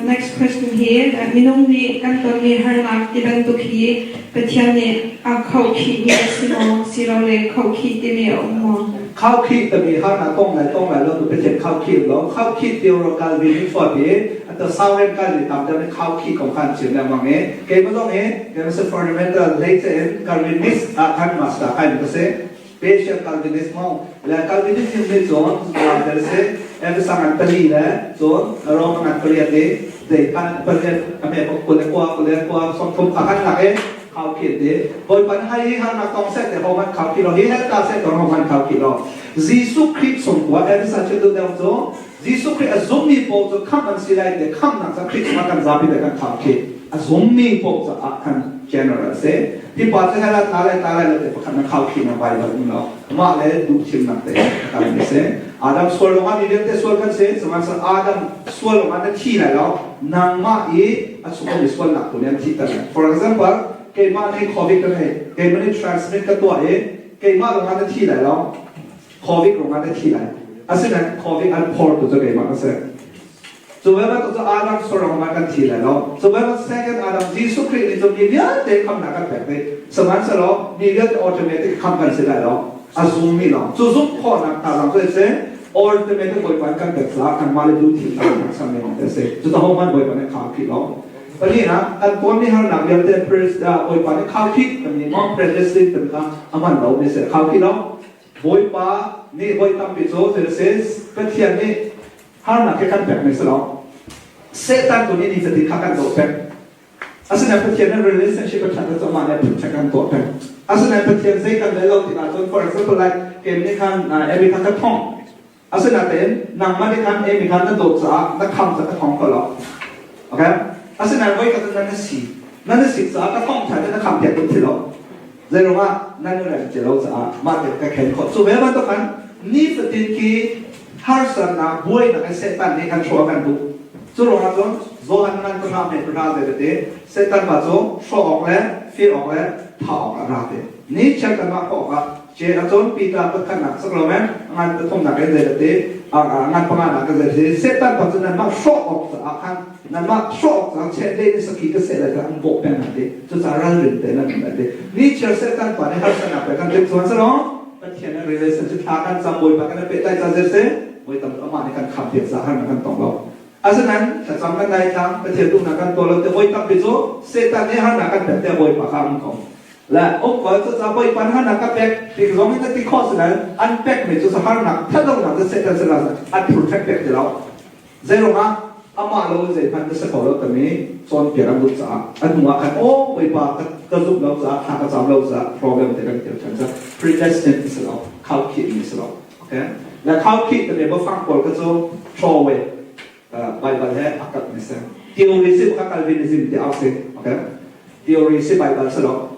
Next question hi minung nih kan tonmi harnak ti bantuk hi Pathian nih a khaukhihmi a si maw silole khaukhih timi a um maw? Khaukhih timi harnak kong lai tong lai lo tu Pathian khaukhih lo khaukhih tioro Calvin in chuat i ata sauren Calvin tam deuh nih khaukhih kong khan chim lengmang i keimah zong hi keimah si fundamental hleice in Calvinist ah khan master kai mi ka si. Patient Calvinism le Calvinism nih cun tel si Efesa ngan pali le cun Rome ngan pariat i zei khan pariat a me 29 29 30 kha kan lak i khau khit di Bawipa hai hi harnak tong seh te ho man khau khi lo hi hel ta seh tong ho man khau khi lo Jesuh Khrih chung kua Efesa chim duh deuh cu Jesuh Khrih a zummi paoh cu khamh an si lai te khamhnak ca Khrih chungah kan zapi te kan khau khi a zummi paoh caah khan general si hi pa cu hell ah tla lai tla lai lo te pakhat na khau khi na vai lo um lo mah le duh thimnak te kal mi si. Adam sual lawngah mi vialte sual kan si, sihmanhsehlaw Adam sual lawngah na thi lai lo, nangmah i a chung mi sualnak tu nih an thihter lai. For example, keimah nih COVID ka ngei, keimah nih transmit ka tuah i keimah lawngah na thi lai lo, COVID ruangah na thi lai. Asinain COVID an phortu cu keimah ka si. Cu ve bantuk cu Adam sual ah kan thi lai lo. Cu ve bantuk second Adam Jesuh Khrih nih cun mi vialte khamnak kan pek dih. Sihmanhsehlaw mi vialte automatic kham kan si lai lo. A zummi lawng. Cu zumh khawhnak hna zong cu a si. Automatic Bawipa kan pek caah kanmah le duh thimnak kan sermi lawng te a si. Cu ta hohmanh Bawipa nih kham khih lo. Pahnihnak, kan tuanmi harnak vialte Bawipa nih khaukhih kan nih maw predestined kan kha a hman lo mi si. Khaukhih lo. Bawipa nih voi tampi cu Pathian nih harnak hi kan pekmi si lo. Satan tu nih nifatin kha kan doh peng. Asinain Pathian he relationship a ṭhat ahcun amah nih a phunchek kan tuah peng. Asinain Pathian zei kan rel lo tikah cun, for example, like kem nih khan Amy kha ka thong. Asinain nangmah nih khan Amy kha na dawt caah na kham ca ka thong ko lo. Okay? Asinain voi khat nan na si. Nan na sik caah ka thong ṭhan na kham piak ding thi lo. Zeiruangah nan i rem ti lo caah mah te ka khen khawh. Cu ve bantuk khan nifatin khi harsatnak buainak in Satan nih kan hrawh kan duh. Cu ruangah cun Johan ngan pahra hme pahra zei tete Satan pa cu hrawh awk le fir awk le thah awk a ra te. Ni chiar kanmah khawh awkah ce a cun Peter pakhatnak sak lo men ngan pathumnak in zei tete ngan panganak in zei tete Satan pa cu nanmah hrawh awk caah khan nanmah hrawh cang chet le in saki ka seh lai ka an bawh peng hna ti cucaah ralrin te nan um lai ti ni chiar Satan pa nih harsatnak pe kan timh chuan selaw Pathian in relationship thla kan cam, Bawipa kan pehtlai ca zer se voi tam amah nih kan kham piak ca harnak kan tong lo. Asinain thlacam kan dai thlang, Pathian duhnak kan tuah lo te voi tampi cu Satan nih harnak kan pek te Bawipa kha um ko le um ko. Cucaah Bawipa nih harnak ka pek ti zong in na ti khawh, sinain an pek mi cu harnak thatlonak cu Satan sila an protect pek ti lo. Zeiruangah amah lo in zeihmanh na si kho lo timi cawnpiak an duh caah an hnu ah khan, "Aw, Bawipa ka zumh lo caah, thla ka cam lo caah problem te kan kir ṭhan caah." Predestined si lo, khaukhihmi si lo. Okay, le khaukhih timi biafang pawl kha cu throw away, Bible he a kalhmi si. Theory si kha Calvinism ti au si. Okay, theory si, Bible si lo.